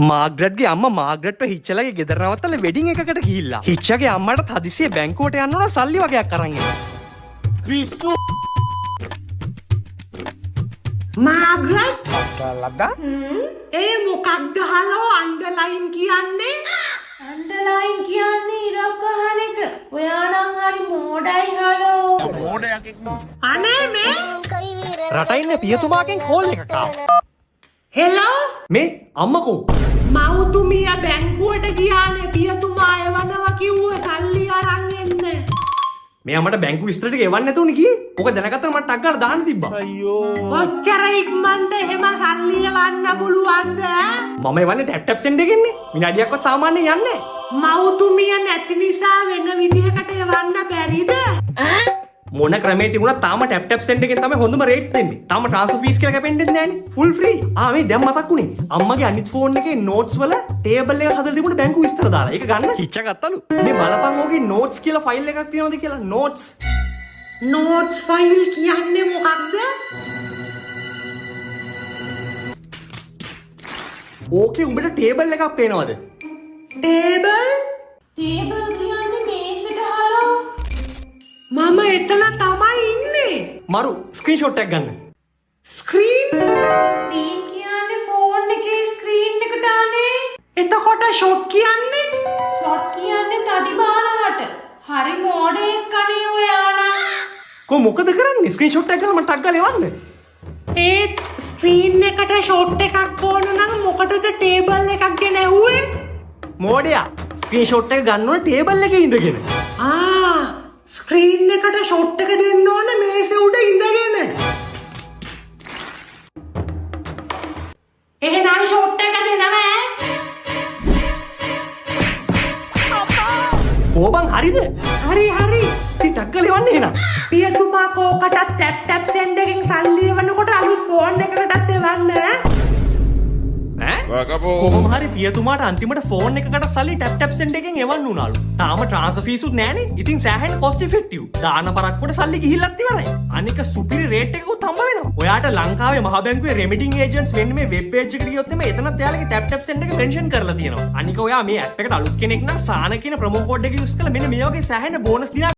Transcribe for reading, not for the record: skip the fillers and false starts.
මාග්‍රට්ගේ අම්මා මාග්‍රට්ව හිච්චලගේ ගෙදර නවත්තලා වෙඩින් එකකට ගිහිල්ලා. හිච්චගේ අම්මටත් හදිසියෙ බැංකුවට යන්න ඕන සල්ලි වගයක් අරන් එන්න. පිස්සු. මාග්‍රට්. ලද්දා. ඒ මොකක්ද හලෝ අන්ඩර්ලයින් කියන්නේ? අන්ඩර්ලයින් කියන්නේ ඉරක් ගහන එක. ඔයා නම් හරි මෝඩයි හලෝ. අනේ මේ. රට ඉන්න පියතුමාගෙන් කෝල් එකක් ආවා. හෙලෝ. මේ අම්මකෝ? මව්තුමිය බැංකුවට ගියානේ, පියතුමා එවනවා කිව්ව සල්ලි අරන් එන්න. මේ අම්මට බැංකු විස්තර ටික එවන්න නැතුවනේ ගියේ. ඔක දැනගත්තම මට ටක් ගාලා දාන්න තිබ්බා. අයියෝ. ඔච්චර ඉක්මනට එහෙම සල්ලි එවන්න පුළුවන්ද, ඈ? මම එවන්නේ ටැප් ටැප් සෙන්ඩ් එකෙන්නේ. විනාඩියක්වත් සාමාන්‍යයෙන් යන්නේ නැහැ. මව්තුමිය නැති නිසා වෙන විදිහකට එවන්න බැරිද? මොන ක්‍රමේ තිබුණත් තාම ටැප් ටැප් සෙන්ඩ් එකෙන් තමයි හොඳම රේට්ස් දෙන්නේ. තාම ට්‍රාන්ස්ෆර් ෆීස් කියලා කැපෙන්නෙත් නෑනේ. Full free. ආ, මේ දැන් මතක් වුණේ. අම්මගේ අනිත් ෆෝන් එකේ නෝට්ස් වල ටේබල් එකක් හදලා තිබුණ බැංකු විස්තර දාලා. ඒක ගන්න. හිච්ච ගත්තලු. මේ බලපන් ඕකේ නෝට්ස් කියලා ෆයිල් එකක් තියෙනවද කියලා. නෝට්ස්. නෝට්ස් ෆයිල් කියන්නේ මොකක්ද? ඕකේ උඹට ටේබල් එකක් පේනවද? ටේබල්? ටේබල් කියන්නේ මේසෙට හලෝ. මම එතන තමයි ඉන්නේ. මරු ස්ක්‍රීන්ෂොට් එකක් ගන්න. ස්ක්‍රීන්? ස්ක්‍රීන් කියන්නේ ෆෝන් එකේ ස්ක්‍රීන් එකට අනේ. එතකොට ෂොට් කියන්නේ? ෂොට් කියන්නේ තඩි බානවට. හරි මෝඩයෙක් අනේ ඔයා නම්. කො මොකද කරන්නේ? ස්ක්‍රීන්ෂොට් එකක් ගහලා මට ටක් ගාලා එවන්න. ඒත් ස්ක්‍රීන් එකට ෂොට් එකක් ඕන නම් මොකටද ටේබල් එකක් ගැන ඇහුවේ? මෝඩයා, ස්ක්‍රීන්ෂොට් එක ගන්න ඕන ටේබල් එකේ ඉඳගෙන. ආ, ස්ක්‍රීන් එකට ෂොට් එක දෙන්න ඕන මේසෙ උඩ ඉඳගෙන. එහෙනම් ෂොට් එක දෙනවා, ඈ? කෝබන් හරිද? හරි හරි. ඉතින් ටක් ගාලා එවන්න එහෙනම්. පියතුමා කෝකටත් ටැප් ටැප් සෙන්ඩ් එකෙන් සල්ලි එවනකොට අලුත් ෆෝන් එකකටත් එවන්න, ඈ? ඈ? කොහොම හරි පියතුමාට අන්තිමට ෆෝන් එකකට සල්ලි ටැප් ටැප් සෙන්ඩ් එකෙන් එවන්න උනාලු. තාම ට්‍රාන්ස්ෆර් ෆීසුත් නෑනේ. ඉතින් සෑහෙන කොස්ට් ඉෆෙක්ටිව්. දාන පරක්කුවට සල්ලි ගිහිල්ලත් ඉවරයි. අනික සුපිරි රේට් එකකුත් හම්බ වෙනවා. ඔයාට ලංකාවේ මහ බැංකුවේ රෙමිටිං ඒජන්ට්ස් වෙන්න මේ වෙබ් පේජ් එකට ගියොත් එimhe එතනත් එයාලගේ ටැප් ටැප් සෙන්ඩ් එක මෙන්ෂන් කරලා තියෙනවා. අනික ඔයා මේ ඇප් එකට අලුත් කෙනෙක් නම් සාන කියන ප්‍රොමෝ කෝඩ් එක යූස් කරලා මෙන්න මේ වගේ සෑහෙන බෝනස් දිනා